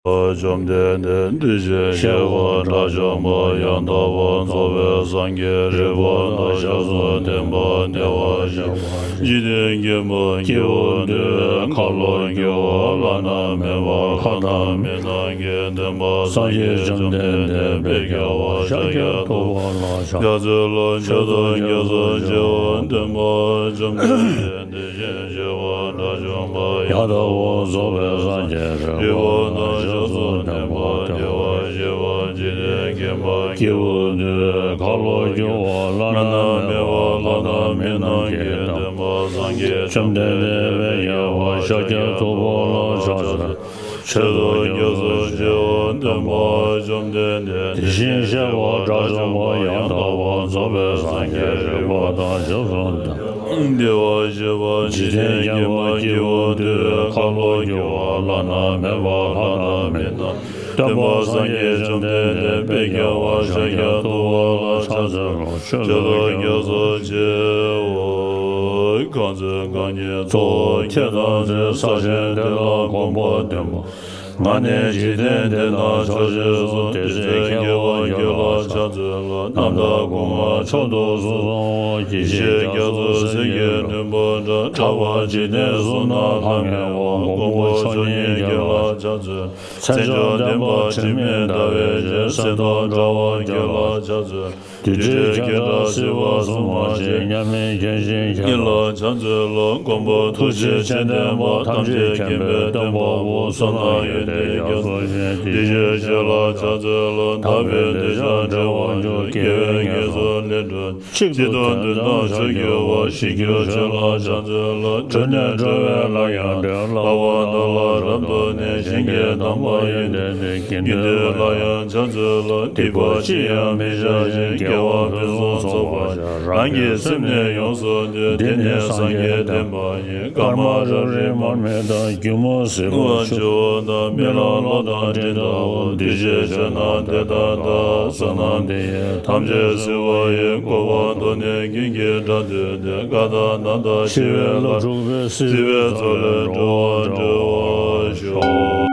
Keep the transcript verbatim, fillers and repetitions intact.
བཅོམ་ལྡན་འདས་དེ་བཞིན་གཤེགས་པ་དགྲ་བཅོམ་པ་ཡང་དག་པར་རྫོགས་པའི་སངས་རྒྱས་རིག་པ་དང་ཞག་གསུམ་ལྡན་པ་བདེ་བར་གཤེགས་པ་འཇིག་རྟེན་མཁྱེན་པ་སྐྱེས་བུ་འདུལ་བའི་ཁ་ལོ་སྒྱུར་བ་བླ་ན་མེད་པ་ལྷ་དང་མི་རྣམས་ཀྱི་སྟོན་པ་སངས་རྒྱས་བཅོམ་ལྡན་འདས་དཔལ་རྒྱལ་བ་ཤཱཀྱ་ཐུབ་པ་ལ་ཕྱག་འཚལ་ལོ། མཆོད་དོ། སྐྱབས་སུ་མཆིའོ། སྟོན་པ་བཅོམ་ལྡན་འདས་དེ་བཞིན་གཤེགས་པ་དགྲ་བཅོམ་པ་ཡང་དག་པར་རྫོགས་པའི་སངས་རྒྱས་རིག་པ་དང་ཞག་གསུམ་ལྡན་པ་བདེ་བར་གཤེགས་པ་འཇིག་རྟེན་མཁྱེན་པ་སྐྱེས་བུ་འདུལ་བའི་ཁ་ལོ་སྒྱུར་བ་བླ་ན་མེད་པ་ལྷ་དང་མི་རྣམས་ཀྱི་སྟོན་པ་སངས་རྒྱས་བཅོམ་ལྡན་འདས་དཔལ་རྒྱལ་བ་ཤཱཀྱ་ཐུབ་པ་ལ་ཕྱག་འཚལ། མཆོད་དོ། སྐྱབས་སུ་མཆིའོ། སྟོན་པ་བཅོམ་ལྡན་འདས་དེ་བཞིན་གཤེགས་པ་དགྲ་བཅོམ་པ་ཡང་དག་པར་རྫོགས་པའི་སངས་རྒྱས་རིག་པ་དང་ཞག་གསུམ་ལྡན་པ་བདེ་བར་གཤེགས་པ་འཇིག་རྟེན་མཁྱེན་པ་སྐྱེས་བུ་འདུལ་བའི་ཁ་ལོ་སྒྱུར་བ་བླ་ན་མེད་པ་ལྷ་དང་མི་རྣམས་སྟོན་པ་སངས་རྒྱས་བཅོམ་ལྡན་འདས་དཔལ་རྒྱལ་བ་ཤཱཀྱ་ཐུབ་པ་ལ་ཕྱག་འཚལ་ལོ། མཆོད་དོ། སྐྱབས་སུ་མཆིའོ། གང་ཚེ་གང་བརྒྱའི་ཚོགས་འཁོར་ཁྱེད་དང་མཚན། ས་ཆེན་དེ་ལ་གོམ་པ་བདུན་པོ། ང་ནི་འཇིག་རྟེན་འདི་ན་ཕྱག་རྗེས་སུ། དེ་ཚེ་ཁྱེད་བར་ཁྱོད་ལ་ཕྱག་འཚལ་ལོ། རྣམ་དག་སྐུ་མངའ་མཆོག་ཏུ་གཟུགས་བཟང་བོ། ཡེ་ཤེས་རྒྱ་མཚོ་གསེར་གྱི་ལྷུན་པོ་འདྲ། གྲགས་པ་འཇིག་རྟེན་གསུམ་ན་ལྷང་ངེ་བ། མགོན་པོ་མཆོག་བརྙེས་ཁྱོད་ལ་ཕྱག་འཚལ། མཚན་མཆོག་ལྡན་པ་དྲི་མེད་ཟླ་བའི་རྗེ། གསེར་མདོག་འདྲ་བ་ཁྱོད་ལ་ཕྱག་འཚལ། རྡུལ་བྲལ་ཁྱོད་འདྲ་སྲིད་པ་གསུམ་མ་མཆིས། མཉམ་མེད་མཁྱེན་ཅན་ཁྱོད་ལ་ཕྱག་འཚལ་ལོ། མགོན་པོ་ཐུགས་རྗེ་ཆེ་ལྡན་པ། ཐམས་ཅད་མཁྱེན་པའི་སྟོན་པ་པོ། བསོད་ནམས་ཡོན་ཏན་རྒྱ་མཚོ་ཆེན། དེ་བཞིན་གཤེགས་ལ་ཕྱག་འཚལ་ལོ། དག་པའི་གདུལ་བྱ་བདེ་བར་གྱུར། དགེ་བའི་དངོས་སུ་ལེགས་གྲུབ། གཅིག་ཏུ་དོན་དམ་མཆོག་གྱུར་པ། ཞི་གྱུར་ཆོས་ལ་ཕྱག་འཚལ་ལོ། གྲོལ་ནས་གྲོལ་བའི་ལམ་ཡང་བདེ། བསླབ་པ་དག་ལ་རབ་ཏུ་གནས། ཞིང་གི་དམ་པ་ཡོན་ཏན་ལྡན། དགེ་འདུན་ལ་ཡང་ཕྱག་འཚལ་ལོ། སྡིག་པ་ཅི་ཡང་མི་བྱ་ཞིང་། དགེ་བ་ཕུན་སུམ་ཚོགས་པར་བྱ། རང་གི་སེམས་ནི་ཡོངས་སུ་འདུལ། དེ་ནི་སངས་རྒྱས་བསྟན་པ་ཡིན། སྐར་མ་རབ་རིབ་མར་མེ་ལྟར། སྒྱུ་མ་ཟིལ་པ་ཆུ་བོ་ལྟར། རྨི་ལམ་གློག་དང་སྤྲིན་ལྟ་བུ། འདུས་བྱས་ཆོས་རྣམས་དེ་ལྟར་གདའ། བསོད་ནམས་འདི་ཡིས་ཐམས་ཅད་གཟིགས་པ་ཡི། གོ་འཕང་ཐོབ་ནས་ཀུན་གྱི་དགྲ་བཏུལ་ཏེ། ཀ་དག་ན་དག་ཤི་བའི་བློ་འཁྲུགས་པའི། སྲིད་པའི་མཚོ་ལས་འགྲོ་བ་སྒྲོལ་བར་ཤོག།